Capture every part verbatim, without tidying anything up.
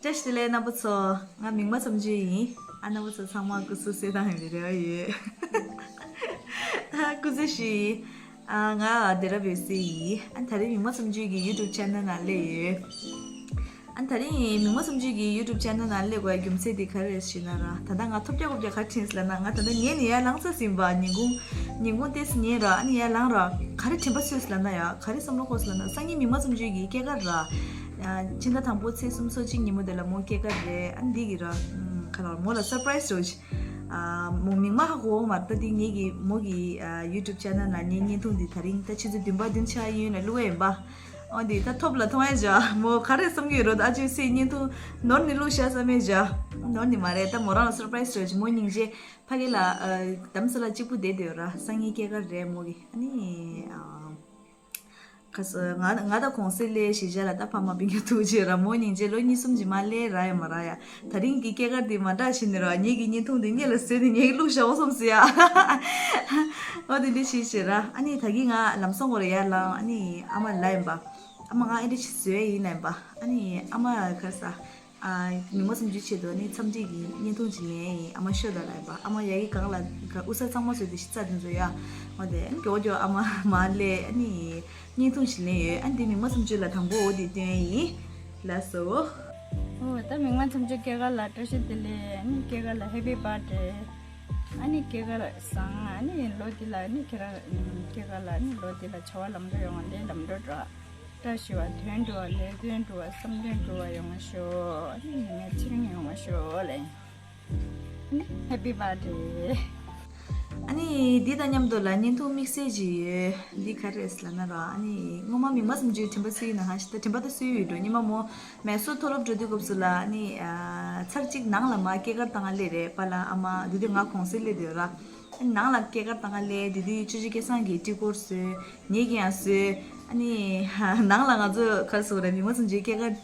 བཀྲ་ཤིས་བདེ་ལེགས་རྣམ་པ་ཚོ། ང་མིག་དམར་བསམ་བརྗོད་ཡིན། ཨ། རྣམ་པ་ཚོ་ཚང་མ་སྐུ་གཟུགས་གསལ་ཐང་ཡོད་པའི་རེ་བ་ཡོད། ཨ། སྐུ་གཟུགས་ཞུ་ཡིན། ཨ། ང་སྡེ་ར་བེ་སི་ཡིན། ཨ། དེ་རིང་མིག་དམར་བསམ་བརྗོད་ཀྱི་YouTube channel ནང་སླེབས་ཡོད། ཨ། དེ་རིང་མིག་དམར་བསམ་བརྗོད་ཀྱི་YouTube channel ནང་སླེབས་དགོས་པའི་རྒྱུ་མཚན་དེ་ག་རེ་རེད་ཞུས་ན་ར། ད་ལྟ་ང་ཐོབ་རྒྱག་ཁོབ་རྒྱག་ག་རེ་བྱས་ཟེར་ལབ་ན། ང་ད་ལྟ་ཉལ་ནས་ཡར་ལངས་ཚར་ཟིན་པ། ཉིན་གུང་ཉིན་གུང་ཏོག་ཙམ་ཉལ་ར། ཨ་ནི་ཡར་ལངས་ར། ག་རེ་དྲན་པ་གསོས་ཟེར་ལབ་ན་ཡ། ག་རེ་བསམ་བློ་འཁོར་ཟེར་ལབ་ན། སང་ཉིན་མིག་དམར་བསམ་བརྗོད་ཀྱི་སྐྱེས་སྐར་ར། ཨ། ཕྱི་ཟླ་དང་པོ་ཚེས་སུམ་ཅུ་སོ་གཅིག་ཉིན་མོ་དེ་ལ་མོ་སྐྱེས་སྐར་རེད། ཨ། འདི་གི་ར། ཨམ། ག་ལ་མོ་ལ་surprise འདྲ་བོ་ཅིག་ཨ། མོ་མིག་དམར་ཧ་གོ་མ་རེད། ད་འདི་ངེད་ཀྱི་མོ་གི། ཨ། YouTube channel ནང་ངའི་བརྙན་ཐུང་འདི་དེ་རིང་ད་ཆུ་ཚོད་བདུན་པ་བདུན་ཕྱེད་ཀ་ཡིན་ན་བླུགས་ཡིན་པ། འོ་འདི་ད་ཐོབ་ལ་མཐོང་ཡ་བྱ། མོ་ག་རེ་བསམ་གྱི་ཡོད་རོ། ད་ཨ་ཅོ་སི་བརྙན་ཐུང་ནོར་ནས་བླུགས་ཤག་བསམ་ཡ་བྱ། ནོར་ནས་མ་རེད། ད་མོ་རང་ལ་surprise འདྲ་བོ་ཅིག་མོ་སྙིང་རྗེ། ཕ་གི་ལ། ཨ། དམ་ས་ལ་གཅིག་པུ་བསྡད་དེ་ཡོད་ར། སང་ཉིན་སྐྱེས་སྐར་རེད་མོ་གི། ཨ་ནི། ཨ། ཁ་སང་ང་ང་ད་གུང་སེང་སླེབས་གཞིས་ཆགས་ལ། ད་ཕ་མ་སྤུན་ཀྱག་ཐུག་བྱས་ར། མོ་སྙིང་རྗེ། ལོ་གཉིས་གསུམ་གྱི་མ་སླེབས་རག་ཡ་མ་རག་ཡ། དེ་རིང་གི་སྐྱེས་སྐར་འདི་མ་འདྲ་ཞིག་ནས་ར། ངེད་ཀྱི་བརྙན་ཐུང་འདི་སྔོན་ལ་བཟོས་ནས་ངེད་ཀྱིས་བླུགས་བཞག་འོ་བསམ་སོང་ཡ། འོ་དེ་འདྲ་ཞིག་བྱས་ར། ཨ་ནི་ད་གིན་ང་ལམ་སང་སྐོར་ཡར་ལངས། ཨ་ནི་ཨ་མ་ལ་ཡིན་པ། ཨ་མ་ང་ཨེ་འདྲ་ཞིག་བཟོས་ཡིན་ལབ་ཡིན་པ། ཨ་ནི་ཨ་མ་ག་རེ་ཟ། ཨ། མིག་དམར་བསམ་བརྗོད་ཆེད་དུ་ནི་འཚམས་འདྲི་གི་བརྙན་ཐུང་ཅིག་ལེན་ཡིན། ཨ་མ་ཤོད་དང་ལབ་ཡིན་པ། ཨ་མ་ཡ་གི་སྒང་ལ་ག་དབུ་ས་གཙང་མ་བཟོས་ཏེ་ཤི་ཚར་དེ་ཚོ་ཡ། འོ་དེ་ཨ་ནི་མགྱོགས་མགྱོགས་ཨ་མ་མར་སླེབས། ཨ་ནི་བརྙན་ཐུང་ཞིག་ལེན་ཡོད། ཨ་ནི་འདི་མིག་དམར་བསམ་བརྗོད་ལ་དང་པོ་འོ་དེ་སྟོན་ཡིན། ལགས་སོ། འོ་ད་མིག་དམར་བསམ་བརྗོད་སྐྱེས་སྐར་ལ་བཀྲ་ཤིས་བདེ་ལེགས། ཨ་ནི་སྐྱེས་སྐར་ལ་happy birthday། ཨ་ནི་སྐྱེས་སྐར་བཟང་། ཨ་ནི་ལོ་འདི་ལ་ཨ་ནི་ཁྱེད་རང་སྐྱེས་སྐར་ལ་ཨ་ནི་ལོ་འདི་ལ་བྱ་བ་ལམ་འགྲོ་ཡོང་བ། ལས་ལམ་འགྲོ་འགྲོ། བཀྲ་ཤིས་པ། དོན་འགྲུབ་པ། ལས་དོན་འགྲུབ་པ། བསམ་དོན་འགྲུབ་པ་ཡོང་བ་ཤོག་ཨ་ནི་ཉི་མའི་ཚེ་རིང་ཡོང་བ་ཤོག་ལེ། ཨ་ནི་happy birthday། ཨ་ནི་འདི་དང་མཉམ་དུ་ལ་བརྙན་ཐུང་དམིགས་བསལ་ཅིག་ཡོད། འདི་ག་རེ་རེད་ལབ་ན་ར། ཨ་ནི་སྔོན་མ་མིག་དམར་བསམ་བརྗོད་དྲན་པ་གསོས་ཡིན་ན་ཧ་ཤི། ད་དྲན་པ་ད་གསོས་ཡོད་འགྲོ། སྔོན་མ་མོ་མེ་སོར་མཐོ་སློབ་འགྲོ་དུས་སྐབས་སུ་ལ་ཨ་ནི། ཨ། ཚར་གཅིག་ནང་ལ་མར་སྐྱེས་སྐར་བཏང་ག་སླེབས་རེད། པཱ་ལགས་ཨ་མ། དེ་དུས་ང་གུང་སེང་སླེབས་དེ་ཡོད་ར། ནང་ལ་སྐྱེས་སྐར་བཏང་ག་སླེབས། དེ་དུས་ཅོ་ཅོ་སྐལ་བཟང་གིས་དཀྱིལ་འཁོར་བཟོས། ངེད་ཀྱིས་ཡང་བཟོས། ཨ་ནི་ནང་ལ་ང་ཚོ་ག་རེ་ཟེར་དགོས་རེད། མིག་དམར་བསམ་བརྗོད་སྐྱེས་སྐར་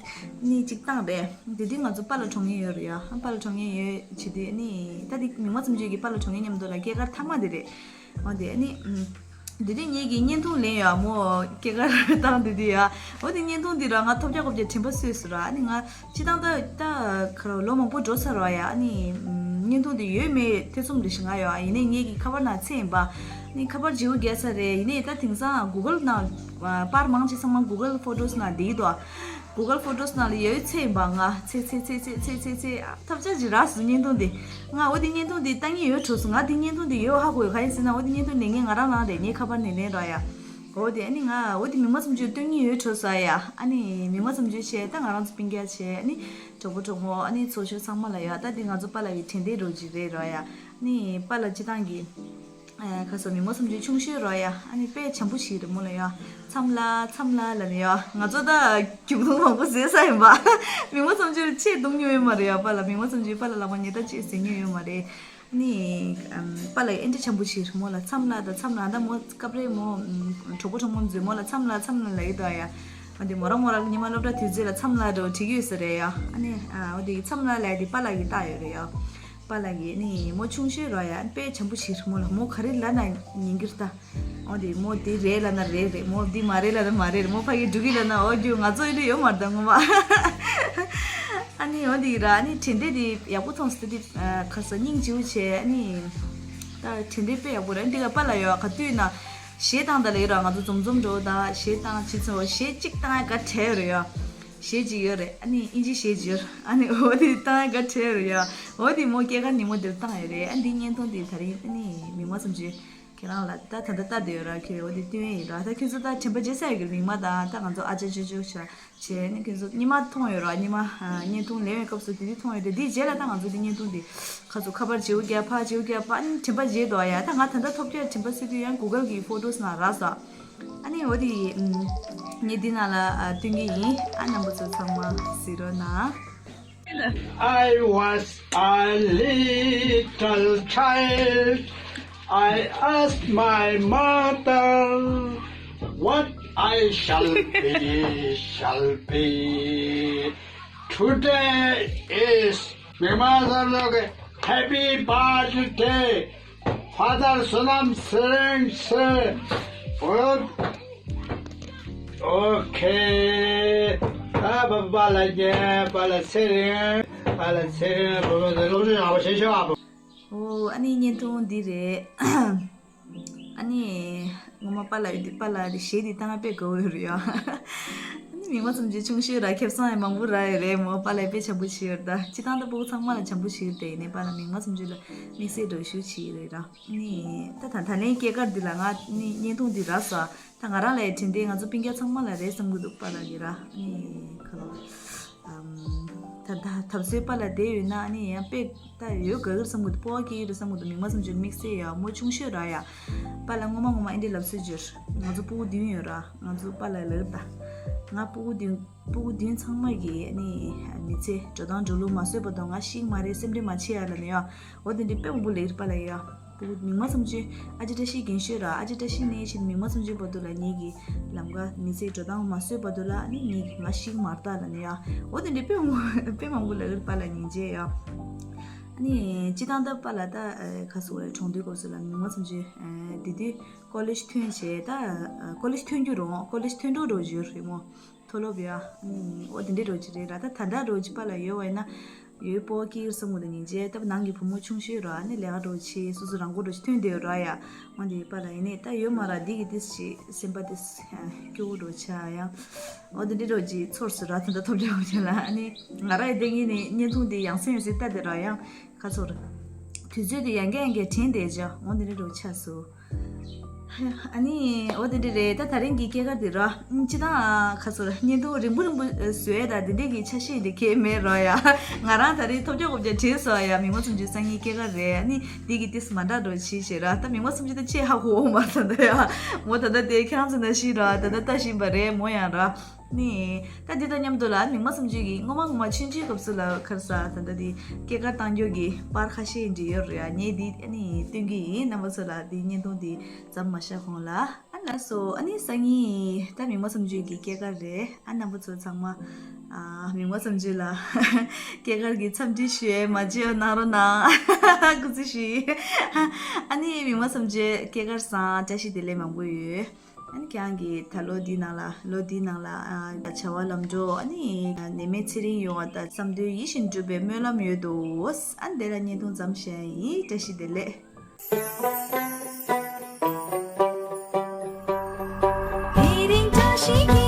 ནི་གཅིག་བཏང་རེད། དེ་དུས་ང་ཚོ་པཱ་ལགས་གྲོངས་མཁན་ཡོད་རེད་ཡ། པཱ་ལགས་གྲོངས་མཁན་ཡོད་བྱེད་དུས། ཨ་ནི་ད་དེ་མིག་དམར་བསམ་བརྗོད་ཀྱིས་པཱ་ལགས་གྲོངས་མཁན་མཉམ་དུ་ལ་སྐྱེས་སྐར་མཐའ་མ་དེ་རེད། འོ་དེ་ཨ་ནི། ཨམ། དེ་དུས་ངེད་ཀྱིས་བརྙན་ཐུང་ལེན་ཡོད་མོ། སྐྱེས་སྐར་བཏང་དེ་དུས་ཡ། འོ་དེ་བརྙན་ཐུང་འདི་ར་ང་ཐོབ་རྒྱག་ཁོབ་རྒྱག་དྲན་པ་གསོས་སོང་ར། ཨ་ནི་ང་སྤྱིར་བཏང་ད་ད་ག་རེ་ལོ་མང་པོ་འགྲོ་ཚར་བ་ཡ། ཨ་ནི་ཨམ། བརྙན་ཐུང་འདི་ཡོད་མེད་ཐེ་ཚོམ་རེ་ཞིག་ང་ཡོད། ཨ། ཡིན་ནའི་ངེད་ཀྱི་ཁ་པར་ནང་ཚད་ཡིན་པ། ཨ་ནི་ཁ་པར་བརྗེ་པོ་བརྒྱབ་ཚར་རེད། ཡིན་ནའི་ད་དེང་སང་Google་ནང་། ཨ། པར་མང་ཆེ་ཚང་མ་Google Photos་ནང་བསྡད་ཀྱི་འདུག Google Photos་ནང་ལ་ཡོད་ཚད་ཡིན་པ། ང་ཚད་ཚད་ཚད་ཚད་ཚད་ཚད་ཚད་ཐབས་ཆག་ཅིག་རག་སོང་། བརྙན་ཐུང་འདི། ང་འོ་དེ་བརྙན་ཐུང་འདི་ལྟ་མཁན་ཡོད་འགྲོ་སོང་། ང་དེ་བརྙན་ཐུང་འདི་ཡོད་ཧ་གོ་ཡོད། གང་ཡིན་ཟེར་ན་འོ་དེ་བརྙན་ཐུང་ལེན་མཁན་ང་རང་རང་རེད། ངའི་ཁ་པར་ནས་ལེན་རོགས་ཡ། འོ་དེ་ཨ་ནི་ང་འོ་དེ་མིག་དམར་བསམ་བརྗོད་སྟོན་མཁན་ཡོད་འགྲོ་སོང་ཡ། ཨ་ནི་མིག་དམར་བསམ་བརྗོད་བྱས། ད་ང་རང་ཚོ་སྤུན་ཀྱག་བྱས། ཨ་ནི་གྲོགས་པོ་གྲོགས་མོ། ཨ་ནི་ཚོ་ཆོས་ཚང་མ་ལ་ཡ། ད་འདི་ང་ཚོ་པཱ་ལགས་ཀྱི་དྲན་རྟེན་རོ་ཅིག་རེད་རོགས་ཡ། ཨ་ནི་པཱ་ལགས་སྤྱིར་བཏང་གི། ཨ། ཁ་སང་མིག་དམར་བསམ་བརྗོད་ཆུང་ཤོས་རོ་ཡ། ཨ་ནི་དཔེ་བྱམས་པོ་ཞིག་རེད་མོ་ལ་ཡ། མཚམས་ལ་མཚམས་ལ་ལབ་ནས་ཡ། ང་ཚོ་ད་རྒྱུག་མདུང་མང་པོ་བཟས་ས་ཡིན་པ། མིག་དམར་བསམ་བརྗོད་ཆེད་གཏོང་མྱོང་ཡོད་མ་རེད་ཡ། པཱ་ལགས། མིག་དམར་བསམ་བརྗོད་པཱ་ལགས་ལག་པ་ཉེས་ད་ཅེས་ཟེར་མྱོང་ཡོད་མ་རེད། ཨ་ནི། ཨམ། པཱ་ལགས་ཨེ་འདྲ་བྱམས་པོ་ཞིག་རེད་མོ་ལ། མཚམས་ལ་ད་མཚམས་ལ། ད་མོ་སྐབས་རེ་མོ། ཨམ། གྲོགས་པོ་གྲོགས་མོ་ཚོས་མོ་ལ་མཚམས་ལ་མཚམས་ལ་ལབ་ཀྱི་འདུག་ཡ། ཨ། དེ་མོ་རང་མོ་རང་ཉི་མ་སློབ་གྲྭ་དུས་ཚོད་ལ་མཚམས་ལ་འགྲོ་བྲིས་ཀྱི་ཡོད་ས་རེད་ཡ། ཨ་ནི། ཨ། འོ་དེ་མཚམས་ལ་ལབ་དེ་པཱ་ལགས་ཀྱིས་བཏགས་ཡོད་རེད་ཡ། པཱ་ལགས་ཀྱིས་ནི་མོ་ཆུང་ཤོས་རོ་ཡ། དཔེ་བྱམས་པོ་ཞིག་རེད་མོ་ལ། མོ་ག་རེ་ལབ་ན་ཉན་གྱི་རེད་ད། འོ་དེ་མོ་དེ་རེད་ལབ་ན་རེད་རེད། མོ་དེ་མ་རེད་ལབ་ན་མ་རེད་རེད། མོ་ཕ་གིར་འགྲོ་གི་ལབ་ན། འོ་རྒྱུ་ང་ཚོ་ཨེ་འདྲ་ཡོད་མ་རེད་ད་ངོ་མ། ཨ་ནི་འོ་དེ་ར། ཨ་ནི་དྲན་རྟེན་དེ་ཡག་པོ་མཐོང་སོང་། དེ་ཁ་སང་སྙིང་རྗེ་པོ་བྱས། ཨ་ནི་ད་དྲན་རྟེན་དཔེ་ཡག་པོ་རེད། འདི་ག་པཱ་ལགས་ཡོད་ག་དུས་ན་གཞས་བཏང་ད་ལ་ཡོད་ར། ང་ཚོ་འཛོམས་འཛོམས་འགྲོ་ད་གཞས་བཏང་ཕྱིན་ཚེ། འོ་གཞས་གཅིག་བཏང་ཡ་ག་བྲལ་རེད་ཡ། གཞས་གཅིག་ཡོད་རེད། ཨ་ནི་ཨིན་ཇི་གཞས་གཅིག་ཡོད། ཨ་ནི་འོ་དེ་བཏང་ཡ་ག་བྲལ་རེད་ཡ། འོ་དེ་མོ་སྐྱེས་སྐར་ཉིན་མོ་དེར་བཏང་ཡོད་རེད། ཨ། འདི་བརྙན་ཐུང་དེ་དེ་རིང་ཨ་ནི་མིག་དམར་བསམ་བརྗོད་ཁྱེད་རང་ལ་ད་ད་ལྟ་ལྟ་བསྡད་ཡོད་ར། ཁྱོད་འོ་དེ་སྟོན་ཡ་ཡིན་ར། ད་ཁྱོད་ཚོ་ད་དྲན་པ་བརྗེད་ས་ཡོད་ཀྱི་རེད། མིག་དམར་དང་ད་ང་ཚོ་ཨ་ཅག་ཅོ་ཅོ་ཤ་བྱས་ནས་ཁྱོད་ཚོ་ཉི་མ་མཐོང་ཡོད་ར། ཉི་མ། ཨ། བརྙན་ཐུང་ལེན་པའི་སྐབས་སུ་དེ་དུས་མཐོང་ཡོད་རེད། དེའི་རྗེས་ལ་ད་ང་ཚོ་དེ་བརྙན་ཐུང་དེ་ཁ་ཚོ་ཁ་པར་བརྗེ་པོ་བརྒྱབ། ཕར་བརྗེ་པོ་བརྒྱབ། ཨ་ནི་དྲན་པ་བརྗེད་འདུག་ཡ། ད་ང་ད་ལྟ་ཐོབ་རྒྱག་དྲན་པ་གསོས་དུས་ཡང་Google་གི་Photos་ནང་རག་སོང་། ཨ་ནི་འོ་དེ། ཨམ། ངས་འདི་ནང་ལ། ཨ། སྟོན་གྱི་ཡིན། ཨ། རྣམ་པ་ཚོ་ཚང་མ་གཟིགས་རོགས་གནང་། I was a little child. I asked my mother what I shall be, shall be. Today is མིག་དམར་བསམ་བརྗོད་ཀྱི་happy birthday. Father བསོད་ནམས་ཚེ་རིང་ཟེར། Okay. ཨ་པ་པ་ལ་རྒྱན་པ་ལ་ཚེ་རིང་པ་ལ་ཚེ་རིང་པ་པ་སློབ་གསོ་ཡག་པོ་བྱེད་ཤོག་ཨ་པ། ཨོ་ཨ་ནི་བརྙན་ཐུང་འདི་རེད། ཨ་ནི་ངོ་མ་པཱ་ལགས་འདི་པཱ་ལགས་འདི་གཞས་འདི་བཏང་ན་དཔེ་དགའ་བོ་ཡོད་རེད་ཡ། ཨ་ནི་མིག་དམར་སུམ་ཅུ་ཆུང་ཤོས་ར་ཁེ་བཟང་ཡང་མང་པོ་རག་ཡོད་རེད། མོ་པཱ་ལགས་དཔེ་བྱམས་པོ་བྱེད་ཡོད་རེད། ད་སྤྱི་བཏང་ད་ཕྲུ་གུ་ཚང་མ་ལ་བྱམས་པོ་བྱེད་ཡོད་དེ་ཡིན་ནའི་པཱ་ལགས་མིག་དམར་སུམ་ཅུ་ལ་དམིགས་བསལ་འདྲ་བོ་ཞེ་པོ་བྱེད་ཀྱི་རེད་ར། ཨ་ནི་ད་ད་ད་ལན་སྐྱེས་སྐར་འདི་ལ་ང་ནི་བརྙན་ཐུང་འདི་རག་སོང་། ད་ང་རང་ལ་ཡང་དྲན་ཏེ་ང་ཚོ་སྤུན་ཀྱག་ཚང་མ་ལ་རེད་བསམ་གྱི་འདུག་པཱ་ལགས་ཀྱིས་ར། ཨ་ནི་ཁ་ལོ། ཨམ། ད་ད་ད་གཟོད་པཱ་ལགས་བསྡད་ཡོད་ན་ཨ་ནི་ཡང་དཔེ་ད་ཡོད་དགའ་གི་རེད་བསམ་གྱི་འདུག་སྤོ་བོ་སྐྱེས་ཀྱི་རེད་བསམ་གྱི་འདུག་མིག་དམར་སུམ་ཅུ་དམིགས་བསལ་ཡ་མོ་ཆུང་ཤོས་ར་ཡ། པཱ་ལགས་སྔོན་མ་སྔོན་མ་ཨེ་འདྲས་ལབ་སྲོལ་བྱོས། ང་ཚོ་སྤུ་གུ་བདུན་ཡོད་ར། ང་ཚོ་པཱ་ལགས་ལབ་ད། ང་སྤུ་གུ་བདུན་སྤུ་གུ་བདུན་ཚང་མ་གིས་ཨ་ནི་མི་ཚེ་འགྲོ་སྟངས་འགྲོ་ལུགས་མ་བཟོས་བར་དུ་ང་ཤི་གི་མ་རེད། སེམས་ཁྲལ་མ་བྱེད་ཡ་ལབ་ནས་ཡ། འོ་དེ་འདྲས་དཔེ་མང་པོ་ལབ་ཀྱི་རེད་པཱ་ལགས་ཡ། སྤུ་གུ་མིག་དམར་སུམ་ཅུ་ཨ་ཅེ་བཀྲ་ཤིས་རྒན་ཤོས་ར། ཨ་ཅེ་བཀྲ་ཤིས་ནས་ཕྱིན་མིག་དམར་སུམ་ཅུ་བར་དུ་ལ་ངེད་ཀྱི་ལམ་ཀ་མི་ཚེ་འགྲོ་སྟངས་མ་བཟོས་བར་དུ་ལ་ཨ་ནི་ངེད་ཀྱི་ང་ཤི་གི་མ་རེད་ད་ལབ་ནས་ཡ། འོ་དེ་འདྲས་དཔེ་མང་པོ་དཔེ་མང་པོ་ལབ་ཀྱི་རེད་པཱ་ལགས་སྙིང་རྗེ་ཡ། ཨ་ནི་སྤྱི་བཏང་ད་པཱ་ལགས་ད་ཁ་སོ་རེད་གྲོངས་དུས་སྐབས་སུ་ལ་མིག་དམར་སུམ་ཅུ་དེ་དུས་ཀོ་ལེཇ་ཐོན་བྱས་ད་ཀོ་ལེཇ་ཐོན་རྒྱུ་རུང་ཀོ་ལེཇ་ཐོན་འགྲོ་འགྲོ་རྒྱུ་རེད་མོ། མཐོ་སློབ་ཡ། ཨོ་དེ་འདྲའི་རོ་ཅིག་རེད་ར། ད་ད་ལྟ་རོ་ཅིག་པཱ་ལགས་ཡོད་བ་ཡིན་ན། ཡོད་སྤོ་སྐྱིད་བསམ་གྱི་འདུག་སྙིང་རྗེ། ད་ནང་གི་བུ་མོ་ཆུང་ཤོས་ར་ཨ་ནི་ལས་ཀ་རོ་ཆེ་སོ་སོ་རང་མགོ་རོ་ཅིག་ཐོན་བསྡད་ཡོད་ར་ཡ། འོ་འདི་པཱ་ལགས་ཡིན་ནས་ད་ཡོད་མ་ར་འདི་གི་ཏིས་ཅིག་སེམས་པ་ཏིས་སྐྱོ་བོ་རོ་ཆ་ཡ། འོ་དེ་འདྲའི་རོ་ཅིག་ཚོར་སོང་ར། ད་ལྟ་ཐོབ་རྒྱ་བ་ཅན་ལ་ཨ་ནི་ང་ར་ཡི་སྟེང་གི་ནི་བརྙན་ཐུང་འདི་ཡང་སེ་ཡང་སེ་ལྟ་བསྡད་ར་ཡ། ཁ་ཚོར། དུས་ཚོད་དེ་ཡང་བསྐྱར་ཡང་བསྐྱར་དྲན་བསྡད་ཅག་འོ་འདི་འདྲ་རུ་ཆགས་སོང་། ཨ་ནི་འོ་དེ་འདྲ་རེད། ད་ད་རིང་གི་སྐྱེས་སྐར་དེ་ར་ཨ་ཅི་དང་ཁ་ཚོར་བརྙན་ཐུང་རིང་པོ་རིང་པོ་བཟོས་ད་དེ་འདྲས་ཀྱི་ཆ་ཤས་དེ་གས་མེད་ར་ཡ། ང་རང་ད་རིང་ཐོབ་རྒྱག་གོ་བརྒྱ་དྲན་སོང་ཡ། མིག་དམར་སུམ་ཅུ་སང་ཉིན་སྐྱེས་སྐར་རེད། ཨ་ནི་འདི་གི་ཏིས་མ་འདྲ་འགྲོ་ཆི་ཞེས་ར། ད་མིག་དམར་སུམ་ཅུ་ད་ཅེས་ཧ་གོ་འོང་མ་ད་ད་ཡ། མོ་ད་ད་དེ་ཁྱེད་རང་ཚོ་ན་ཤི་ར་ད་ད་ལྟ་བཞིན་པ་རེད་མོ་ཡང་ར། ནི། ད་འདི་དང་མཉམ་དུ་ལ་མིག་དམར་སུམ་ཅུ་གི་སྔོན་མ་སྔོན་མ་ཆུང་ཆུང་སྐབས་སུ་ལ་ཁར་ས་ད་ལྟ་འདི་སྐྱེས་སྐར་བཏང་རྒྱུ་གི་པར་ཁ་ཤས་འདྲི་ཡོད་རེད་ཨ། ངས་འདི་ཨ་ནི་སྟོན་གི་ཡིན། རྣམ་པ་ཚོ་ལ་འདི་བརྙན་ཐུང་འདི་ཙམ་མ་བཞག་གོང་ལ་ཨ་ལ་སོ་ཨ་ནི་སང་ཉིན་ད་མིག་དམར་སུམ་ཅུ་གི་སྐྱེས་སྐར་རེད་ཨ། རྣམ་པ་ཚོ་ཚང་མ་ཨ་མིག་དམར་སུམ་ཅུ་ལ་སྐྱེས་སྐར་གི་འཚམས་འདྲི་ཞུ་ཡས་མ་བརྗེད་གནང་རོགས་གནང་། སྐུ་ཚེ་ཞུ། ཨ་ནི་མིག་དམར་སུམ་ཅུ་སྐྱེས་སྐར་བཟང་བཀྲ་ཤིས་བདེ་ལེགས་མང་པོ་ཡོད། ཨ་ནི་ཁྱེད་རང་གིས་ད་ལོ་འདིའི་ནང་ལ་ལོ་འདིའི་ནང་ལ་ཨ་བྱ་བ་ལམ་འགྲོ་ཨ་ནི་ནད་མེད་ཚེ་རིང་ཡོང་བ་དང་བསམ་དོན་ཡིད་བཞིན་འགྲུབ་པའི་སྨོན་ལམ་ཡོད་དོ། ཨ་ནི་དེ་ལ་བརྙན་ཐུང་མཚམས་བཞག་ཡིན། བཀྲ་ཤིས་བདེ་ལེགས། དེ་རིང་བཀྲ་ཤིས་ཀྱི།